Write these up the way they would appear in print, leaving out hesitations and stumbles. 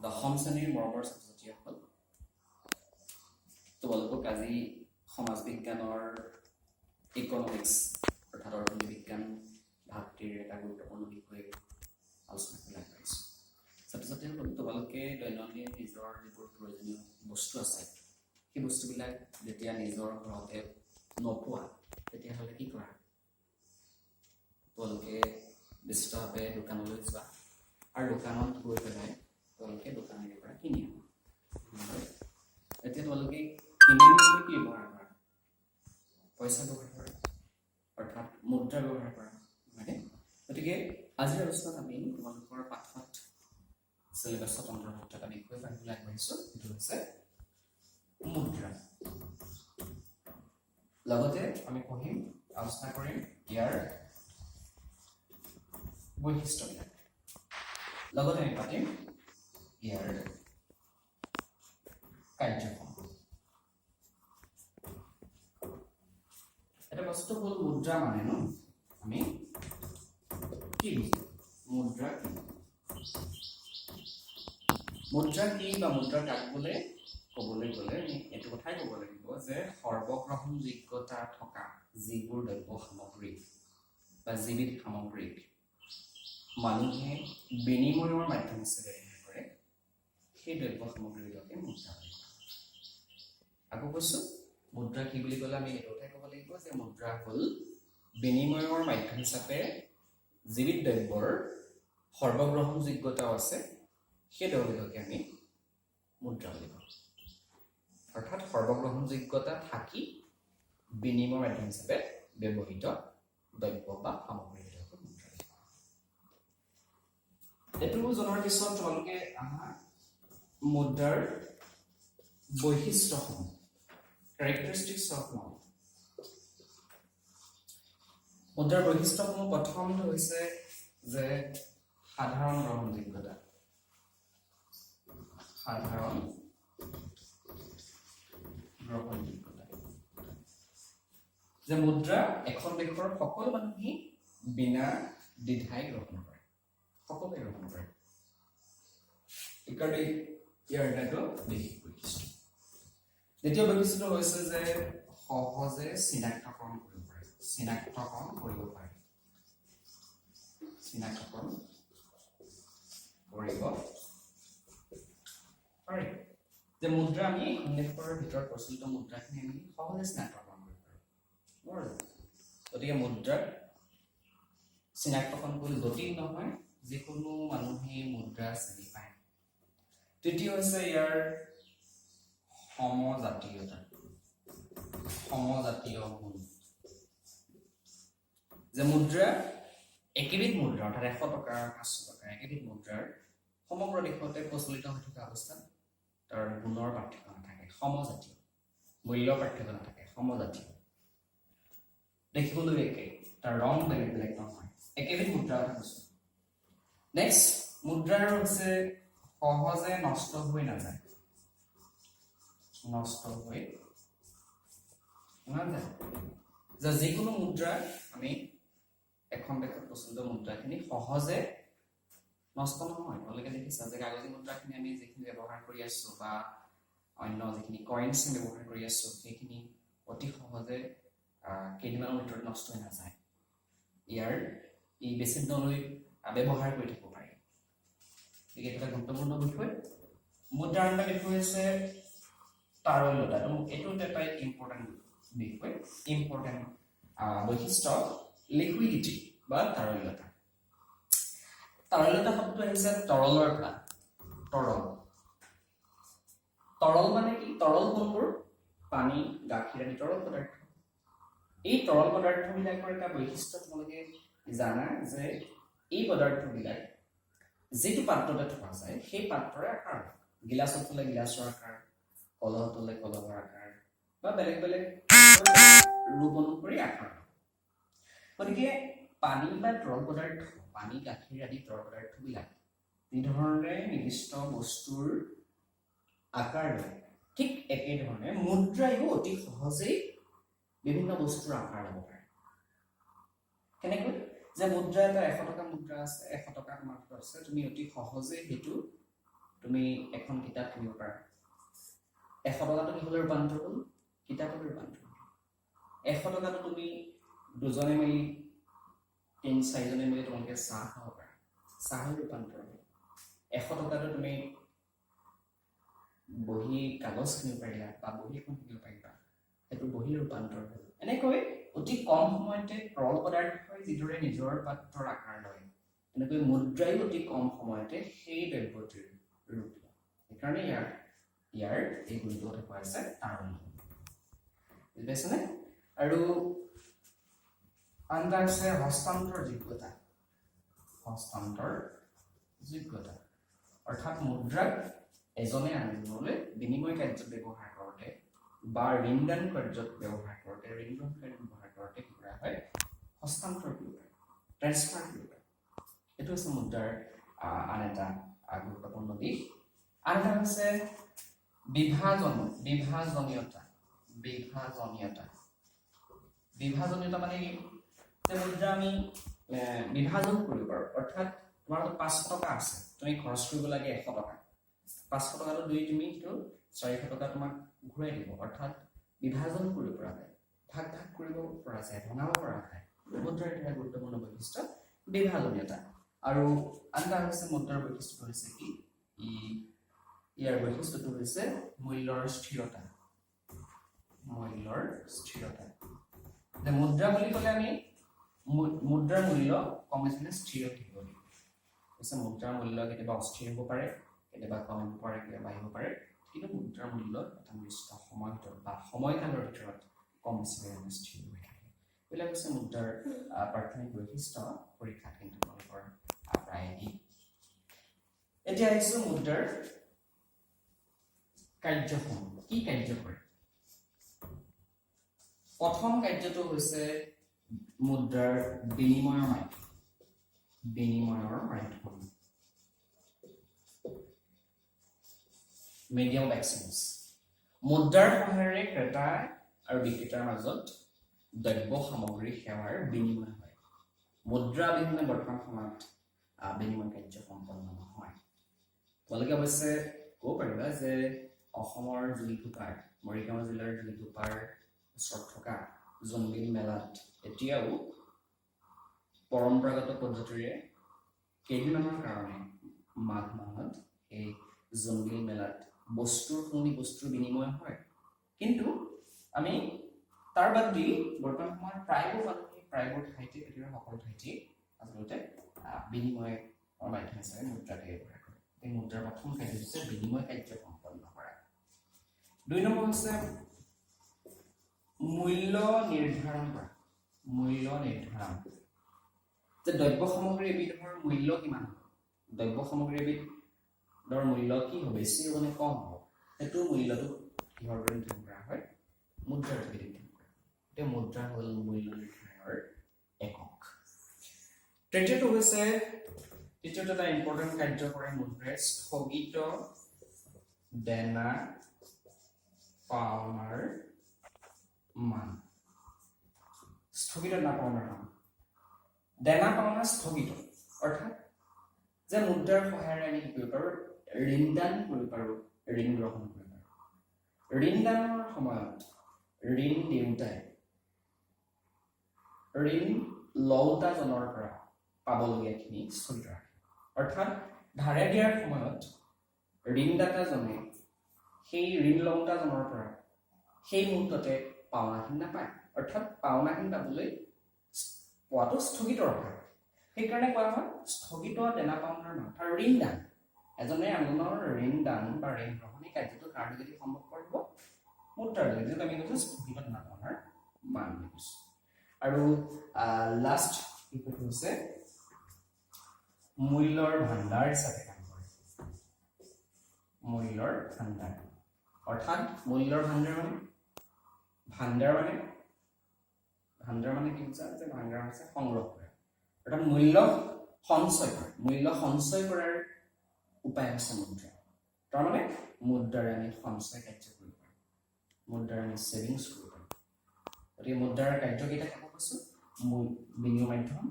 দশম শ্ৰেণীৰ মৰমৰ ছাত্ৰ ছাত্ৰীসকল, তোমালোকক আজি সমাজ বিজ্ঞানৰ ইকনমিক্স অৰ্থাৎ অৰ্থনীতি বিজ্ঞান ভাগটিৰ এটা গুৰুত্বপূৰ্ণ বিষয় আলোচনা কৰিবলৈ আগবাঢ়িছোঁ। ছাত্ৰ ছাত্ৰীসকল, তোমালোকে দৈনন্দিন নিজৰ যিবোৰ প্ৰয়োজনীয় বস্তু আছে, সেই বস্তুবিলাক যেতিয়া নিজৰ ঘৰতে নোপোৱা, তেতিয়াহ'লে কি কৰা? তোমালোকে নিশ্চিতভাৱে দোকানলৈ যোৱা আৰু দোকানত গৈ পেলাই তোমালোকে দোকানীৰ পৰা কিনি আনা, নহয়? এতিয়া তোমালোকে কিনি আনিবলৈ কি ব্যৱহাৰ কৰা? পইচা ব্যৱহাৰ কৰা, অৰ্থাৎ মুদ্ৰা ব্যৱহাৰ কৰা, নহয়নে? গতিকে আজিৰ আলোচনাত আমি তোমালোকৰ পাঠত চিলেবাছত অন্তৰ্ভুক্ত এটা বিষয় পঢ়িবলৈ আগবাঢ়িছোঁ, সেইটো হৈছে মুদ্ৰা। লগতে আমি পঢ়িম, আলোচনা কৰিম ইয়াৰ বৈশিষ্ট্যবিলাক, লগতে আমি পাতিম ইয়াৰ কাৰ্যসমূহ। এটা বস্তু হ'ল, মুদ্ৰা মানেনো আমি কি বুজো? মুদ্ৰা কি? মুদ্ৰা কি বা মুদ্ৰা কাক বোলে ক'বলৈ গ'লে আমি এইটো কথাই ক'ব লাগিব যে সৰ্বগ্ৰহণযোগ্যতা থকা যিবোৰ দ্ৰব্য সামগ্ৰী বা যিবিধ সামগ্ৰীক মানুহে বিনিময়ৰ মাধ্যম হিচাপে ব্যৱহাৰ কৰে, সেই দ্ৰব্য সামগ্ৰীবিলাকে মুদ্ৰা বুলি কোৱা হয়। আকৌ কৈছোঁ, মুদ্ৰা কি বুলি ক'লে আমি এইটো কথাই ক'ব লাগিব যে মুদ্ৰা হ'ল বিনিময়ৰ মাধ্যম হিচাপে যিবিধ দ্ৰব্যৰ সৰ্বগ্ৰহণযোগ্যতাও আছে, সেই দ্ৰব্যবিধকে আমি মুদ্ৰা বুলি কওঁ। অৰ্থাৎ সৰ্বগ্ৰহণযোগ্যতা থাকি বিনিময় মাধ্যম হিচাপে ব্যৱহৃত দ্ৰব্য বা সামগ্ৰীবিলাকক মুদ্ৰা বুলি কোৱা হয়। এইটো জনাৰ পিছত তোমালোকে আহা মুদ্ৰাৰ বৈশিষ্ট্যসমূহ, কেৰেক্টাৰিষ্টিক্স অফ মানি। মুদ্ৰাৰ বৈশিষ্ট্যসমূহ, প্ৰথমটো হৈছে যে সাধাৰণ গ্ৰহণযোগ্যতা। সাধাৰণ গ্ৰহণযোগ্যতা যে মুদ্ৰা এখন দেশৰ সকলো মানুহেই বিনা দ্বিধাই গ্ৰহণ কৰে, সকলোৱে গ্ৰহণ কৰে। এইকাৰণে ইয়াৰ এটা বিশেষ বৈশিষ্ট্য। দ্বিতীয় বৈশিষ্ট্যটো হৈছে যে সহজে চিনাক্তকৰণ কৰিব পাৰে। চিনাক্তকৰণ কৰিব পাৰে, চিনাক্তকৰণ কৰিব পাৰে যে মুদ্ৰা আমি এখন দেশৰ ভিতৰত প্ৰচলিত মুদ্ৰাখিনি আমি সহজে চিনাক্তকৰণ কৰিব পাৰোঁ, নহয় জানো? গতিকে মুদ্ৰাক চিনাক্তকৰণ কৰি জটিল নহয়, যিকোনো মানুহেই মুদ্ৰা চিনি পায়। তৃতীয় হৈছে ইয়াৰ সমজাতীয়তা, সমজাতীয় গুণ, যে মুদ্ৰা একেবিধ মুদ্ৰা, অৰ্থাৎ 100 টকা, 500 টকা একেবিধ মুদ্ৰাৰ সমগ্ৰ দেশতে প্ৰচলিত হৈ থকা অৱস্থাত তাৰ গুণৰ পাৰ্থক্য নাথাকে, সমজাতীয়, মূল্যৰ পাৰ্থক্য নাথাকে, সমজাতীয়, দেখিবলৈ একে, তাৰ ৰং বেলেগ বেলেগ নহয়, একেবিধ মুদ্ৰাৰ কথা কৈছো। নেক্সট মুদ্ৰাৰ হৈছে সহজে নষ্ট হৈ নাযায়। নষ্ট হৈ নাযায় যে যিকোনো মুদ্ৰা আমি এখন দেশত প্ৰচলিত মুদ্ৰাখিনি সহজে নষ্ট নহয়। তোমালোকে দেখিছা যে কাগজী মুদ্ৰাখিনি আমি যিখিনি ব্যৱহাৰ কৰি আছো বা অন্য যিখিনি কইনছ ব্যৱহাৰ কৰি আছো, সেইখিনি অতি সহজে কেইদিনমানৰ ভিতৰত নষ্ট হৈ নাযায়। ই বেছি দিনলৈ ব্যৱহাৰ কৰি থাকিব পাৰি। গতিকে এইটো এটা গুৰুত্বপূৰ্ণ বিষয়। মুদ্ৰাৰ আন এটা বিষয় হৈছে তাৰল্যতা। এইটো এটা ইম্পৰ্টেণ্ট বিষয়, ইম্পৰ্টেণ্ট বৈশিষ্ট্য, লিকুইডিটি বা তাৰল্যতা। তাৰল্যতা শব্দটো আহিছে তৰলৰ পৰা। তৰল, তৰল মানে কি? তৰল কোনবোৰ? পানী, গাখীৰ আদি তৰল পদাৰ্থ। এই তৰল পদাৰ্থবিলাকৰ এটা বৈশিষ্ট্য তোমালোকে জানা যে এই পদাৰ্থবিলাক যিটো পাত্ৰতে থোৱা যায়, সেই পাত্ৰৰে আকাৰ হয়। গিলাচত থ'লে গিলাচৰ আকাৰ, কলহত থ'লে কলহৰ আকাৰ বা বেলেগ বেলেগ ৰূপ অনুসৰি আকাৰ হয়। গতিকে পানী বা তৰল পদাৰ্থ, পানী, গাখীৰ আদি তৰল পদাৰ্থবিলাক যিধৰণে নিৰ্দিষ্ট বস্তুৰ আকাৰ লয়, ঠিক একেধৰণে মুদ্ৰায়ো অতি সহজেই বিভিন্ন বস্তুৰ আকাৰ ল'ব পাৰে। কেনেকৈ? যে মুদ্ৰা এটা 100 টকা মুদ্ৰা আছে, 100 টকা তোমাৰ হাতত আছে, তুমি অতি সহজে সেইটো তুমি তুমি এখন কিতাপ কিনিব পাৰা। 100 টকাটো কিহলৈ ৰূপান্তৰ হ'ল? কিতাপলৈ ৰূপান্তৰ হ'ল। 100 টকাটো তুমি দুজনে মিলি, তিনি চাৰিজনে মিলি তোমালোকে চাহ খাব পাৰা, চাহলৈ ৰূপান্তৰ হ'ল। 100 টকাটো তুমি বহী কাগজ কিনিব পাৰিলা বা বহী এখন কিনিব পাৰিবা, সেইটো বহীলৈ ৰূপান্তৰ হ'ল। এনেকৈ অতি কম সময়তে তৰল পদাৰ্থই যিদৰে নিজৰ পাত্ৰৰ আকাৰ লয়, এনেকৈ মুদ্ৰাইও অতি কম সময়তে সেই দ্ৰব্যটিৰ ৰূপ লয়। সেইকাৰণে ইয়াৰ ইয়াৰ এই গুণটো কথা কোৱা হৈছে তাৰুণ্য। বুজি পাইছেনে? আৰু আন এটা হৈছে হস্তান্তৰ যোগ্যতা। হস্তান্তৰ যোগ্যতা অৰ্থাৎ মুদ্ৰাক এজনে আনজনলৈ বিনিময় কাৰ্যত ব্যৱহাৰ কৰোঁতে বা ঋণদান কাৰ্যত ব্যৱহাৰ কৰোঁতে, ঋণ গ্ৰহণ কাৰ্যত ব্যৱহাৰ কৰোঁতে কি কৰা হয়? হস্তান্তৰ কৰিব পাৰে, ট্ৰেন্সফাৰ কৰিব পাৰে। এইটো হৈছে মুদ্ৰাৰ আন এটা গুৰুত্বপূৰ্ণ দিশ। আন এটা হৈছে বিভাজনীয়তা। বিভাজনীয়তা, বিভাজনীয়তা মানে কি? যে মুদ্ৰা আমি বিভাজন কৰিব পাৰোঁ। অৰ্থাৎ তোমাৰ হাতত 500 টকা আছে, তুমি খৰচ কৰিব লাগে 100 টকা। 500 টকাটো দি তুমি সেইটো 400 টকা তোমাক ঘূৰাই দিব। অৰ্থাৎ বিভাজন কৰিব পৰা যায়, ভাগ ভাগ কৰিব পৰা যায়, ভঙাব পৰা যায়। মুদ্ৰাৰ এটা গুৰুত্বপূৰ্ণ বৈশিষ্ট্য বিভাজনীয়তা। আৰু আন এটা হৈছে মুদ্ৰাৰ বৈশিষ্ট্যটো হৈছে কি? ইয়াৰ বৈশিষ্ট্যটো হৈছে মূল্যৰ স্থিৰতা। মূল্যৰ স্থিৰতা, যে মুদ্ৰা বুলি ক'লে আমি মুদ্ৰাৰ মূল্য কম বেছি স্থিৰ হৈ থাকিব লাগিব। হৈছে মুদ্ৰাৰ মূল্য কেতিয়াবা অস্থিৰ হ'ব পাৰে, কেতিয়াবা কমিব পাৰে, কেতিয়াবা বাঢ়িব পাৰে, কিন্তু মুদ্ৰাৰ মূল্য এটা নিৰ্দিষ্ট সময়ৰ ভিতৰত বা সময়কালৰ ভিতৰত কম বেছি পৰিমাণে স্থিৰ হৈ থাকে। এইবিলাক হৈছে মুদ্ৰাৰ প্ৰাথমিক বৈশিষ্ট্য। পৰীক্ষাত কিন্তু তোমালোকৰ প্ৰায়ে দিয়ে। এতিয়া আহিছোঁ মুদ্ৰাৰ কাৰ্যসমূহ। কি কাৰ্য কৰে? প্ৰথম কাৰ্যটো হৈছে মুদ্ৰাৰ বিনিময়ৰ মাধ্যম। বিনিময়ৰ মাধ্যম, মিডিয়াম অফ এক্সচেঞ্জ। মুদ্ৰাৰ সহায়েৰে ক্ৰেতা আৰু বিক্ৰেতাৰ মাজত দ্ৰব্য সামগ্ৰী, সেৱাৰ বিনিময় হয়। মুদ্ৰা অবিহনে বৰ্তমান সময়ত বিনিময় কাৰ্য সম্পন্ন নহয়। তোমালোকে অৱশ্যে ক'ব পাৰিবা যে অসমৰ যোগীঘোপাৰ, মৰিগাঁও জিলাৰ যোগীঘোপাৰ ওচৰত থকা জোনবিল মেলাত এতিয়াও পৰম্পৰাগত পদ্ধতিৰে কেইদিনমানৰ কাৰণে মাঘ মাহত এই জোনবিল মেলাত বস্তুৰ সলনি বস্তুৰ বিনিময় হয়। কিন্তু আমি তাৰ বাদ দি বৰ্তমান সময়ত প্ৰায়বোৰ মানুহে, প্ৰায়বোৰ ঠাইতে, পৃথিৱীৰ সকলো ঠাইতে আচলতে বিনিময়ৰ মাধ্যম হিচাপে মুদ্ৰাকে ব্যৱহাৰ কৰে। এই মুদ্ৰাৰ প্ৰথম কাৰ্য হৈছে বিনিময় কাৰ্য সম্পন্ন কৰা। 2 নম্বৰ হৈছে মূল্য নিৰ্ধাৰণ কৰা। মূল্য নিৰ্ধাৰণ, যে দ্ৰব্য সামগ্ৰী এবিধৰ মূল্য কিমান হ'ব, দ্ৰব্য সামগ্ৰী এবিধৰ মূল্য কি হ'ব, বেছি হ'ব নে কম হ'ব, সেইটো মূল্যটো কিহৰ দ্বাৰা নিৰ্ধাৰণ কৰা হয়? মুদ্ৰাৰ যোগেদি নিৰ্ধাৰণ কৰা হয়। এতিয়া মুদ্ৰা হ'ল মূল্য নিৰ্ধাৰণৰ একক। তৃতীয়টো হৈছে, তৃতীয়টো এটা ইম্পৰ্টেণ্ট কাৰ্য কৰে মুদ্ৰাই, স্থগিত দেনা পাওনাৰ মান। স্থগিত দেনা পাওনাৰ মান, দেনা পাওনা স্থগিত, অৰ্থাৎ যে মুদ্ৰাৰ সহায়েৰে আমি কি কৰিব পাৰোঁ? ঋণদান কৰিব পাৰোঁ, ঋণ গ্ৰহণ কৰিব পাৰোঁ। ঋণদানৰ সময়ত ঋণ দিওঁতাই ঋণ লওঁতাজনৰ পৰা পাবলগীয়াখিনি স্থগিত ৰাখে। অৰ্থাৎ ধাৰে দিয়াৰ সময়ত ঋণদাতাজনে সেই ঋণ লওঁতাজনৰ পৰা সেই মুহূৰ্ততে পাওনাখিনি নাপায়। অৰ্থাৎ পাওনাখিনি পাবলৈ পোৱাটো স্থগিত ৰখা হয়। সেইকাৰণে কোৱা হয় স্থগিত দেনা পাওনাৰ মান। আৰু ঋণদান, এজনে আনজনৰ ঋণদান বা ঋণ গ্ৰহণ, এই কাৰ্যটো কাৰ যোগেদি সম্ভৱপৰ হ'ব? মুদ্ৰাৰ যোগেদি, যিটো আমি কৈছোঁ স্থগিত দেনা পাওনাৰ মান বুলি কৈছোঁ। আৰু লাষ্ট বিষয়টো হৈছে মূল্যৰ ভাণ্ডাৰ হিচাপে কাম কৰে। মূল্যৰ ভাণ্ডাৰ, অৰ্থাৎ মূল্যৰ ভাণ্ডাৰ মানে, ভাণ্ডাৰ মানে, ভাণ্ডাৰ মানে কি বুজা? যে ভাণ্ডাৰ হৈছে সংগ্ৰহ কৰা, অৰ্থাৎ মূল্য সঞ্চয় কৰা। মূল্য সঞ্চয় কৰাৰ উপায় হৈছে মুদ্ৰা। তাৰমানে মুদ্ৰাৰে আমি সঞ্চয় কাৰ্য কৰিব পাৰোঁ, মুদ্ৰাৰে আমি ছেভিংছ কৰিব পাৰোঁ। গতিকে মুদ্ৰাৰ কাৰ্যকেইটা ক'ব কৈছোঁ: বিনিময় মাধ্যম,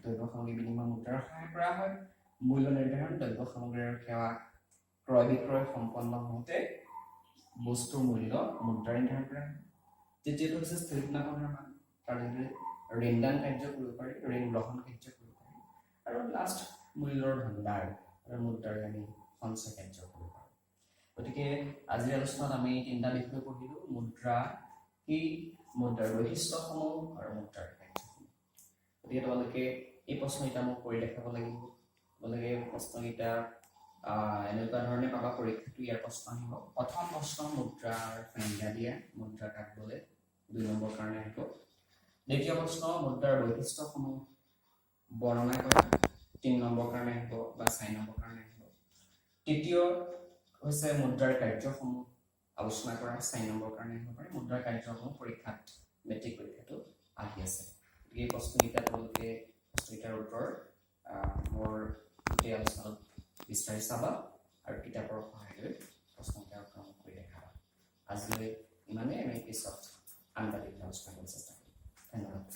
দ্ৰব্য সামগ্ৰী বিনিময় মুদ্ৰাৰ সহায় কৰা হয়; মূল্য নিৰ্ধাৰণ, দ্ৰব্য সামগ্ৰী আৰু সেৱা ক্ৰয় বিক্ৰয় সম্পন্ন হওঁতে বস্তুৰ মূল্য মুদ্ৰাৰে নিৰ্ধাৰণ কৰা হয়। তৃতীয়টো হৈছে স্থিৰ মান, তাৰ যোগেদি ঋণদান কাৰ্য কৰিব পাৰি, ঋণ গ্ৰহণ কাৰ্য কৰিব পাৰি। আৰু লাষ্ট মূল্যৰ ভাণ্ডাৰ আৰু মুদ্ৰাৰে আমি সঞ্চয় কাৰ্য কৰিব পাৰোঁ। গতিকে আজিৰ আলোচনাত আমি তিনিটা বিষয় পঢ়িলোঁ: মুদ্ৰা কি, মুদ্ৰাৰ বৈশিষ্ট্যসমূহ আৰু মুদ্ৰাৰ কাৰ্যসমূহ। গতিকে তোমালোকে এই প্ৰশ্নকেইটা মোক কৰি দেখাব লাগিব। তোমালোকে প্ৰশ্নকেইটা এনেকুৱা ধৰণে পাবা, পৰীক্ষাটো ইয়াৰ প্ৰশ্ন আহিব। প্ৰথম প্ৰশ্ন, মুদ্ৰাৰ সংজ্ঞা দিয়া, মুদ্ৰা কাক বোলে, 2 নম্বৰ কাৰণে আহিব। দ্বিতীয় প্ৰশ্ন, মুদ্ৰাৰ বৈশিষ্ট্যসমূহ বৰ্ণনা কৰা, 3 নম্বৰ কাৰণে আহিব বা 4 নম্বৰ কাৰণে আহিব। তৃতীয় হৈছে মুদ্ৰাৰ কাৰ্যসমূহ আলোচনা কৰা, 4 নম্বৰ কাৰণে আহিব পাৰে। মুদ্ৰাৰ কাৰ্যসমূহ পৰীক্ষাত, মেট্ৰিক পৰীক্ষাটো আহি আছে। গতিকে এই প্ৰশ্নকেইটা তোমালোকে প্ৰশ্নকেইটাৰ উত্তৰ মোৰ গোটেই আলোচনাত বিচাৰি চাবা আৰু কিতাপৰ সহায় লৈ প্ৰশ্নকেইটাৰ উত্তৰ মোক কৰি দেখাবা। আজিলৈ ইমানেই। আমি পিছত আন এটা বিষয়ে আলোচনা কৰিবলৈ চেষ্টা কৰিম। ধন্যবাদ।